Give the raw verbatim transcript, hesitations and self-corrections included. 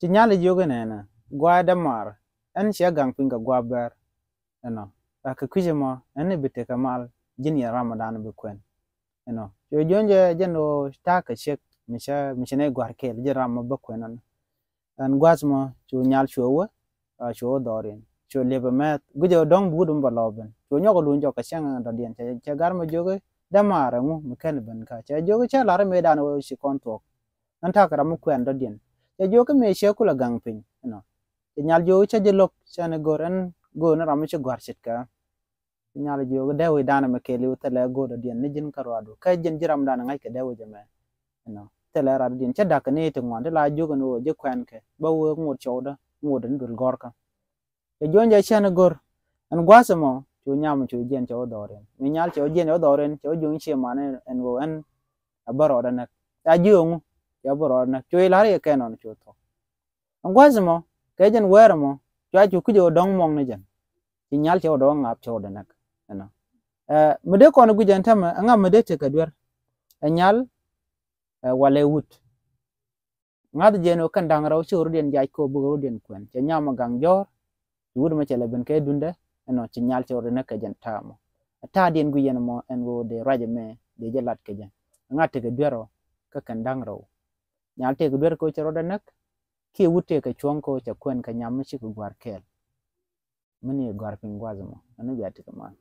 Ci nyal jiök inɛnɛ, gua̱a̱ dämaar, ɛn ciɛ gaŋ piny kɛ gua̱a̱ bɛr. Ɛnɔ, ɛ kɛ kui̱c ɛmɔ ɛn ni bi tekɛ mal, ji̱n yɛ ram ɔ dan bi kuɛn. Ɛnɔ, cuɛ juɔ̱n jɛ jɛn ɣöö ta̱a̱ kɛ ciek mi cɛ, mi cɛ nɛy gua̱a̱r kɛɛl, ji̱n ram ɔ bi kuɛn ɛnɔ. Ɛn gua̱a̱th mɔ cu nyal cuɛ wä, a cuɛ wä dhɔriɛn, cuɛ liɛpɛ mɛth, guicɛ dɔ̱ŋ bi wut mi bɛ lɔɔp ben. Cuɛ nyɔk luny jɔk kɛ cäŋ dɔ̱diɛn, cɛ, cɛ gar mɛ jiök i̱ dämaar ɛŋu mi kɛn ben kä. Cɛ jiök i̱ cɛ la̱r i̱ mëëdan wee ci kɔn thuɔ̱k. Ɛn ta̱a̱ kɛ ram mi kuɛn dɔ̱diɛn. Cɛ jiök i̱ mëë ciɛ kulɛ gaŋ piny. Ɛnɔ, cɛ nyal jiök i̱ cä ji̱ lo̱k, cä ni go̱r ɛn go̱o̱r ni ram mi ci gua̱r ce̱tkɛ. Cɛ nyal jiök i̱ dee wi̱i̱ danɛ mɛ kɛɛliw thilɛ go̱o̱r dɔ̱diɛn ni ji̱n kä ruaadu. Kä ji̱n ji̱ ramdan ŋa̱ckɛ dee wi̱i̱ jɛ mɛ. Ɛnɔ, thilɛ ruaadu diɛn cä da̱k ni ti ŋuan ti la jiök ɛn ɣöö ji̱ kuɛn kɛ bä wee ŋot cɔwdä, ŋot ɛn duël gɔ̱rkä. Cɛ juɔ̱n jɛ cɛn i̱ go̱r. Ɛn gua̱a̱th ɛmɔ cu nyam cu jiɛn cɛ wä dhɔriɛn. Mi nyal cɛ wä jiɛn cɛ wä dhɔriɛn, cɛ wä juɔ̱n ciɛ man ɛn ɣöö ɛn a bä rɔɔdɛ näk. Ca jiök ɛŋu? Cɛ bä rɔɔdɛ näk. Cu i̱ la̱r yɛ kɛn ɔn cu thuɔ̱k. Ɛn gua̱a̱th ɛmɔ kɛ jɛn wɛɛr ɛmɔ, cua cu kui̱c ɛ wä dɔ̱ŋ muɔ̱ŋ ni jɛn. Ci nyal cɛ wä dɔ̱ŋ ŋa̱p cɛ wä dɛ näk. Ɛnɔ, ɛ mi dee kɔn guic ɛn tämɛ, ɛŋa mi dee tekɛ duer? Ɛ nyal, ɛ walɛ wut. Ŋa̱th jɛn ɣöö kɛn da̱ŋ rɛw ci ɣöö rɔ̱diɛn jac kɛ ɣöö bikɛ rɔ̱diɛn kuɛn. Cɛ nyam ɛ gaŋ jɔ̱ɔ̱r, ci wut mɛ cɛ lɛ ben kɛ dundɛ. Ɛnɔ, ci nyal cɛ rɔ̱diɛn näk kɛ jɛn ta̱a̱ mɔ. Ɛ ta̱a̱diɛn guic ɛn mɔ ɛn ɣöö dee ruac ɛmɛ dee jɛ lat kɛ jɛ. Ŋa̱th tekɛ duer ɔ kä kɛn da̱ŋ rɛw. Nyal tekɛ duer kɛ ɣöö cɛ rɔ̱dɛ näk, kiɛ wut tekɛ cuɔ̱ŋ kɛ ɣöö cɛ kuɛn kɛ nyam mi cikɛ gua̱a̱r kɛɛl. Mi ni gua̱a̱r piny gua̱a̱th ɛmɔ ɛn ni bia tekɛ mal.